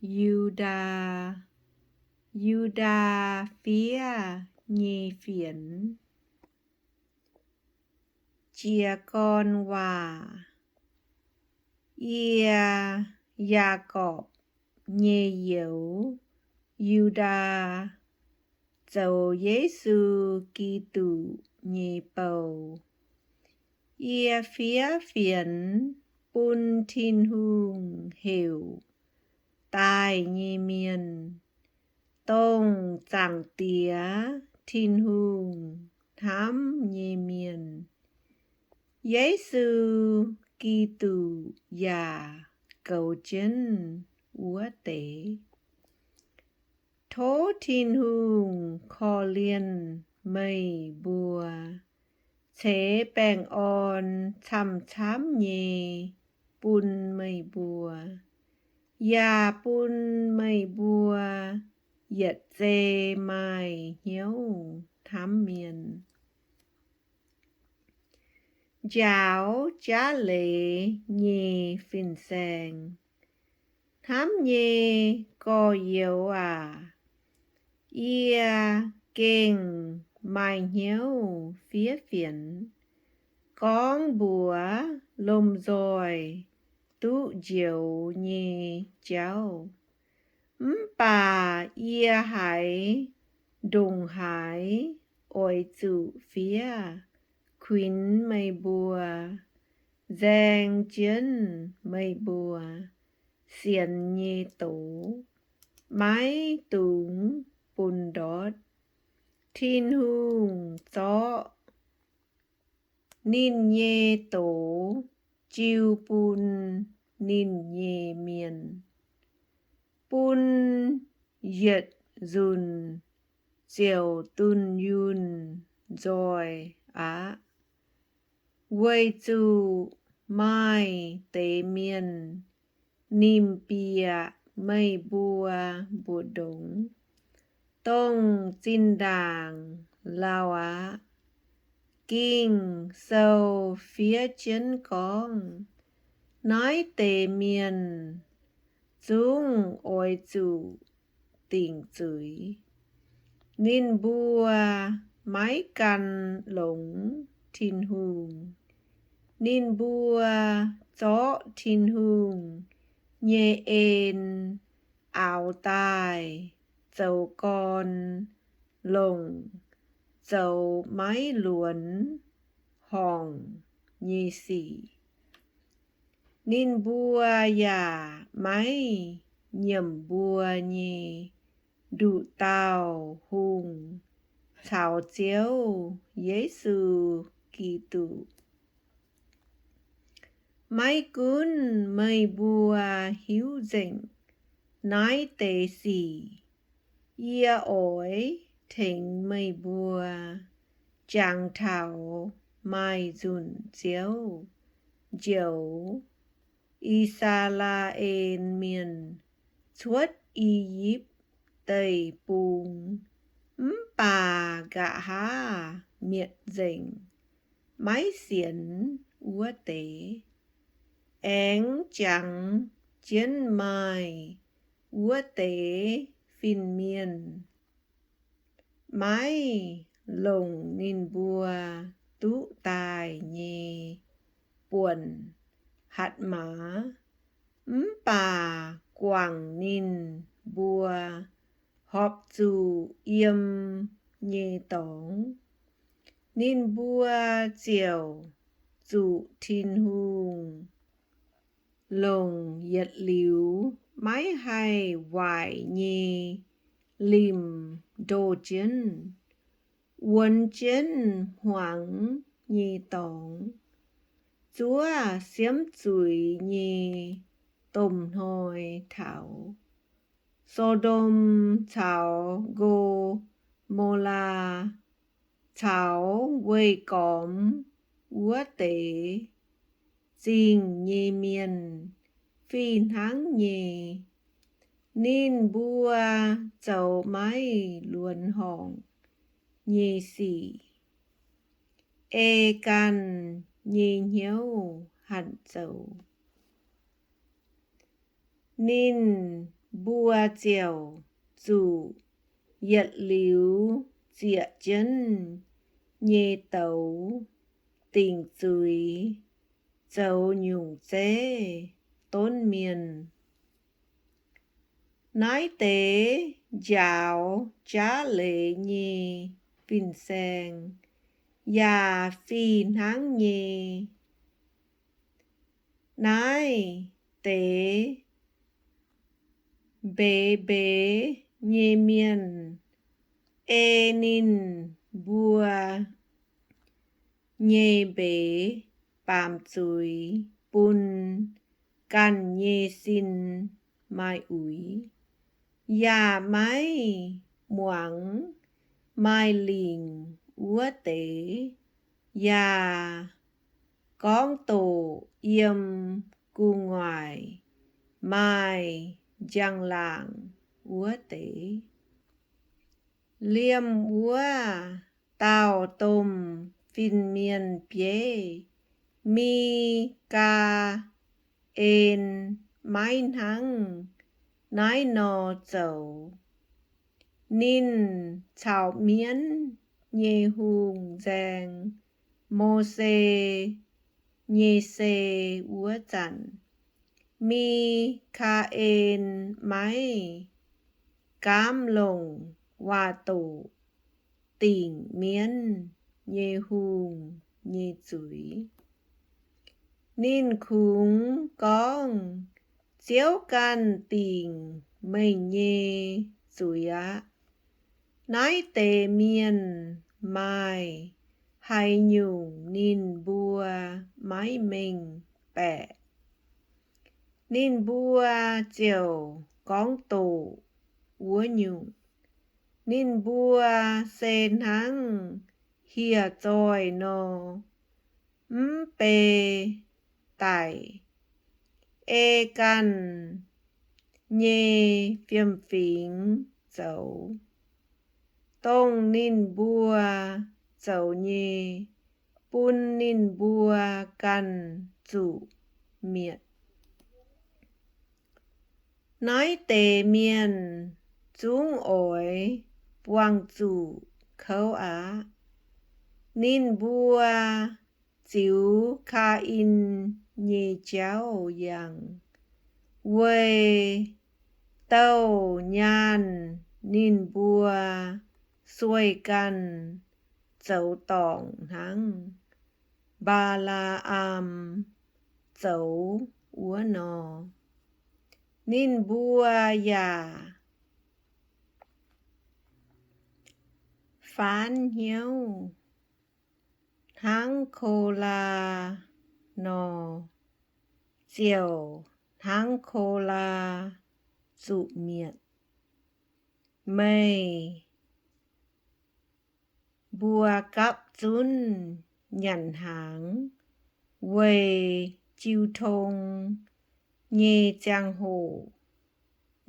Yu^ndaa, Yu^ndaa fiev nyei fienx. Jiez gorn waac. Yie, Yaagorpc nyei youz, Yu^ndaa, zoux Yesu Giduc nyei bou. Yie fiev fienx bun Tin-Hungh heuc daaih nyei mienh, dongh Zaangc Diex Tin-Hungh hnamv nyei mienh. Yesu Giduc yaac goux jienv wuov deix. Tov Tin-Hungh korv-lienh meih mbuo, ceix baengh orn camv-camv nyei bun meih mbuo, yaac bun meih mbuo yietc zei maaih hnyouv hnamv mienh. Njaaux jaav leiz nyei fin-saeng. Hnamv nyei gorx-youz aac, yie gengh maaih hnyouv fiev fienx gorngv mbuox lomh nzoih duqv njoux nyei jauv. Mv baac yie haiz ndongc haaix oix zuqc fiev kuinx meih mbuo, nzaeng jienv meih mbuo sienx nyei doz, maiv dungx bun ndortv. Tin-Hungh zorqv ninh nyei doz jiu bun ninh nyei mienh, bun yietc nzunc ziouc dunh yunh nzoih aqv. Weic zuqc maaih deix mienh nimc bieqc meih mbuo mbu'ndongx, dongh zinh ndaangc lauh aqv. Ging-Sou fiev jienv gorngv, naaiv deix mienh zungv oix zuqc dingc zuiz. Ninh mbuo maiv gan longx Tin-Hungh. Ninh mbuo zorqv Tin-Hungh nyei en aaux daaih zoux gorn, longc zoux maiv luonx horngc nyei sic. Ninh mbuo yaac maiv nyiemc mbuo nyei nduqc dauh hungh caux Ziouv Yesu Giduc. Maiv gunv meih mbuo hiuv nzengc naaiv deix sic, yie oix tengx meih mbuo jangx taux maaih nzunc Ziouv njoux I^saa^laa^en Mienh cuotv I^yipv Deic-Bung, mv baac nqa'haav mietc nzengc maiv sienx wuov deix, aengx jangx jienv maaih wuov deix fin-mienh, maiv longc ninh mbuo duqv daaih nyei buonc hatc maaz, mv baac guangc ninh mbuo horpc zuqc yiem nyei dorngx. Ninh mbuo ziouc zuqc Tin-Hungh longc yietc liuz maiv haih waaic nyei limc ndoh jienv, wuonx jienv hmuangx nyei dorngx, zuov siemv zuiz nyei domh hnoi taux. So^ndom caux Ngo^mo^laa caux weih gormx wuov deix zingh nyei mienh fih hnangv nyei. Ninh mbuo zoux maiv luonx horngc nyei sic, ei ganh nyei hnyouv hanc zoux. Ninh mbuo ziouc zuqc yietc liuz zieqc jienv nyei douz dingc zuiz zoux nyungc zeiv donv mienh. Naaiv deix njaaux jaav leiz nyei fin-saeng yaac fih hnangv nyei. Naaiv deix mbeix mbeix nyei mienh ei ninh mbuo nyei mbeix baamz zuiz bun ganh nyei sin maaih uix, yaac maiv muangx maaih lingc wuov deix, yaac gorngv doqc yiem gu'nguaaic maaih njang-laangc wuov deix. Liemh wuov dauh domh fin-mienh bieiv Mi^gaa^en maiv hnangv naaiv nor zoux. Ninh caux mienv nyei hungh nzaeng Mose nyei sei wuov zanc, Mi^kaa^en maiv gaamv longc waac-doqc dingc mienv nyei hungh nyei zuiz. Ninh kungx gorngv, Ziouv ganh dingc meih nyei zuiz aqv. Naaiv deix mienh maaih haaix nyungc ninh mbuo maiv mengh baeqc, ninh mbuo ziouc gorngv doqc wuov nyungc. Ninh mbuo se hnangv hieh zoih nor, mv bei daic, ei ganh nyei fiem-fingx zoux. Dongh ninh mbuo zoux nyei, bun ninh mbuo ganh zuqc mietc. Naaiv deix mienh zungv oix buangh zuqc kouv aqv. Ninh mbuo ziux Kaa^in nyei jauv yangh, weic douh nyaanh ninh mbuo sueih ganh zoux dorngc hnangv Mbaa^laa^am zoux wuov nor. Ninh mbuo yaac faanv hnyouv hnangv Kolaa nor, ziouc hnangv Kolaa zuqc mietc. Meih mbuo gapv zunv nyanc hnaangx weic jiu tong nyei ziangh hoc,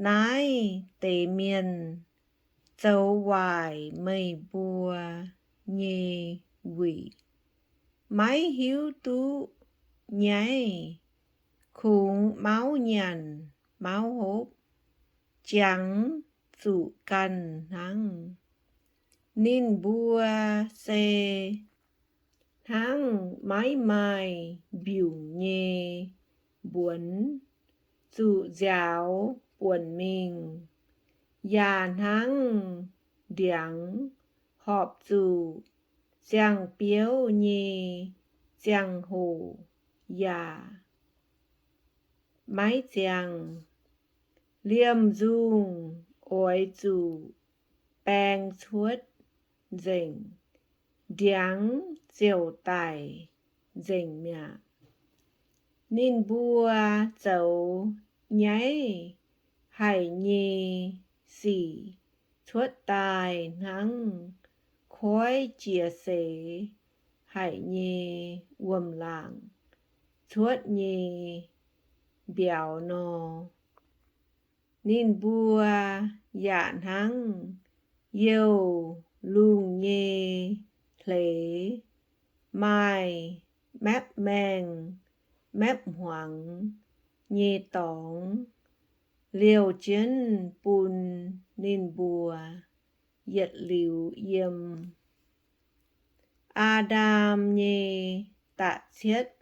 naaiv deix mienh zoux waaic meih mbuo nyei wuic, maiv hiuv duqv nyaiv, kungx mauv nyanc mauv hopv, jangx zuqc ganh hnangv. Ninh mbuo se hnangv maiv maaih mbiungc nyei mbuonx zuqc nziaaux buonc mingh, yaac hnangv ndiangx horpc zuqc ziangh biouv nyei ziangh hoc yaac maiv ziangh. Liemh nzungh oix zuqc baeng cuotv nzengc, ndiangx ziouc daic nzengc mi'aqv. Ninh mbuo zoux nyaiv haic nyei sic cuotv daaih hnangv koiv jiex seix haic nyei wuom-laangc cuotv nyei mbiauz nor. Ninh mbuo yaac hnangv youh lungh nyei hleix, maaih maepv maengh maepv hmuangx nyei dorngx, liouh jienv bun ninh mbuo yietc liuz yiem. Aa^ndam nyei da'cietv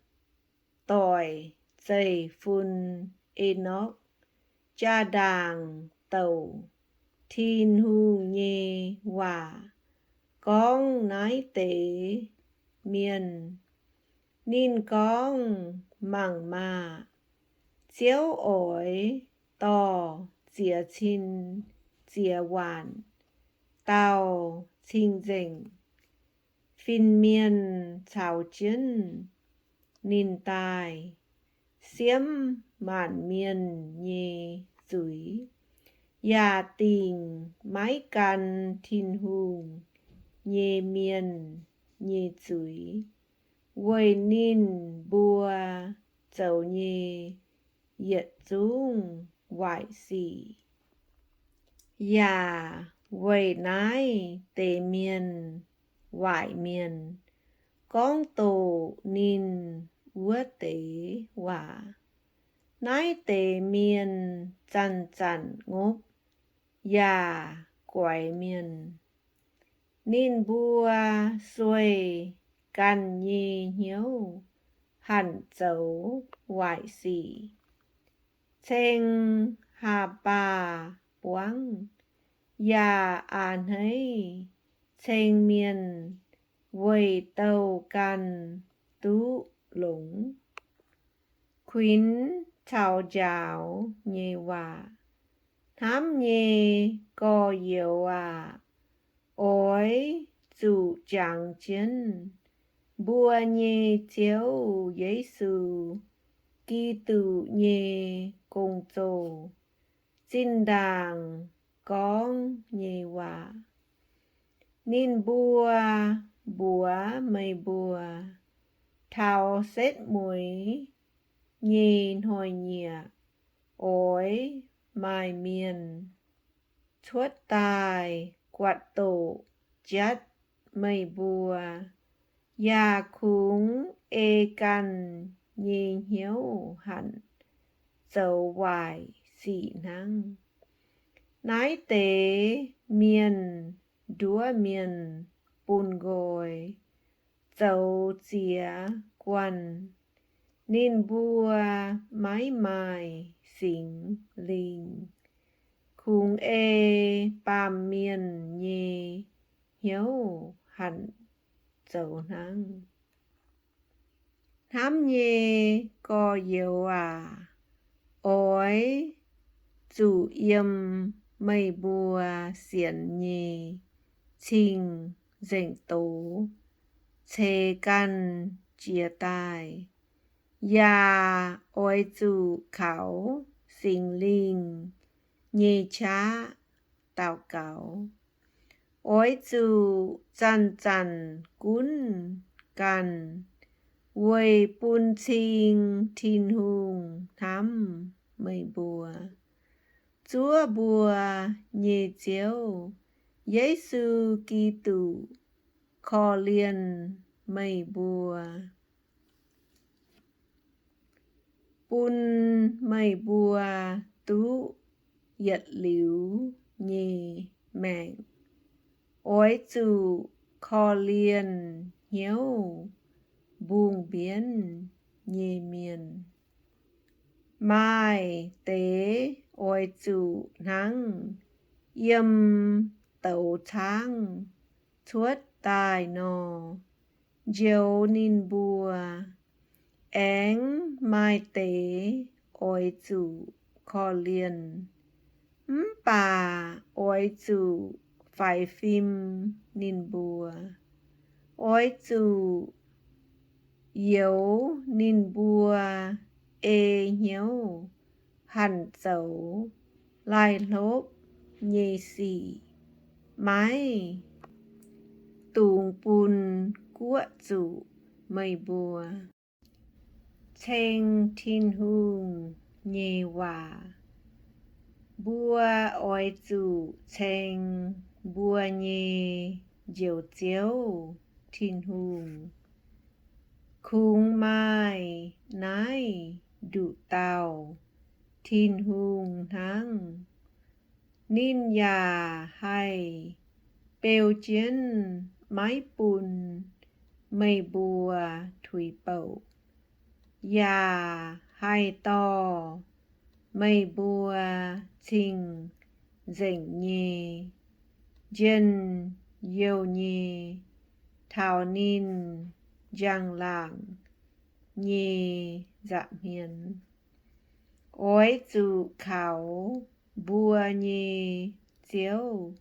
doic zeiv-fun, Enorkc, jaa-ndaangc douc Tin-Hungh nyei waac gorngv naaiv deix mienh. Ninh gorngv, Mangc maah! Ziouv oix dorh ziex cin ziex waanc dauh cing-nzengc fin-mienh caux jienv ninh daaih, siemv maanc mienh nyei zuiz, yaac dingc maiv gan Tin-Hungh nyei mienh nyei zuiz, weic ninh mbuo zoux nyei yietc zungv waaic sic, yaac weic naaiv deix mienh waaic mienh gorngv doqc ninh wuov deix waac. Naaiv deix mienh zanc-zanc ngopv yaac guaix mienh. Ninh mbuo sueih ganh nyei hnyouv hanc zoux waaic sic, ceng Haa^mbaa Buangv yaac a'hneiv ceng mienh weic douh ganh duqv longx. Kuinx caux njaaux nyei waac. Hnamv nyei gorx-youz aac, oix zuqc jangx jienv mbuo nyei Ziouv Yesu Giduc nyei gong-zoh zinh ndaangc gorngv nyei waac. Ninh mbuo mbuox meih mbuo, taux setv mueiz nyei hnoi-nyieqc oix maaih mienh cuotv daaih guatc doqc jatv meih mbuo, yaac kungx ei ganh nyei hnyouv hanc zoux waaic sic hnangv. Naaiv deix mienh nduov mienh bun nqoi, zoux ziex guanh. Ninh mbuo maiv maaih Singx Lingh, kungx ei baamh mienh nyei hnyouv hanc zoux hnangv. Hnamv nyei gorx-youz aac, oix zuqc yiem meih mbuo sienx nyei cing-nzengc doz ceix ganh jiez daaih, yaac oix zuqc kaux Singx Lingh nyei qaqv daux gaux. Oix zuqc zanc-zanc gunv ganh, weic bun cing Tin-Hungh hnamv meih mbuo. Zuov mbuo nyei Ziouv, Yesu Giduc, korv-lienh meih mbuo, bun meih mbuo duqv yietc liuz nyei maengc. Oix zuqc korv-lienh hnyouv mbungh mbienv nyei mienh. Maaih deix oix zuqc hnangv yiem douz caangv cuotv daaih nor, njoux ninh mbuo. Aengx maaih deix oix zuqc korv-lienh, mv baac oix zuqc faix fim ninh mbuo. Oix zuqc youx ninh mbuo ei hnyouv hanc zoux laih hlopv nyei sic, maiv dungx bun guoqv zuqc meih mbuo. Ceng Tin-Hungh nyei waac. Mbuo oix zuqc ceng mbuo nyei Njoux Ziouv Tin-Hungh. Kungx maaih naaiv nduqc dauh Tin-Hungh hnangv. Ninh yaac haih beu jienv maiv bun meih mbuo tuix bouc, yaac haih dorh meih mbuo cing-nzengc nyei njien-youh nyei taux ninh njang-laangc nyei nza'hmien. Oix zuqc kaux mbuo nyei Ziouv,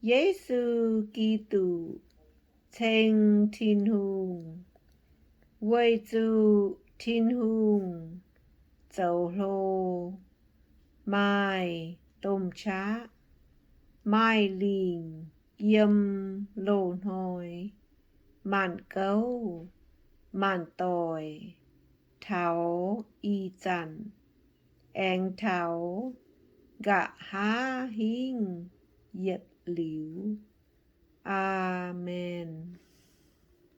Yesu Giduc, ceng Tin-Hungh, weic zuqc Tin-Hungh zoux hlo, maaih domh qaqv, maaih lingc yiem loz-hnoi, maanc gouv maanc doic, taux ih zanc aengx taux nqa'haav hingv yietc liuz. Aamen.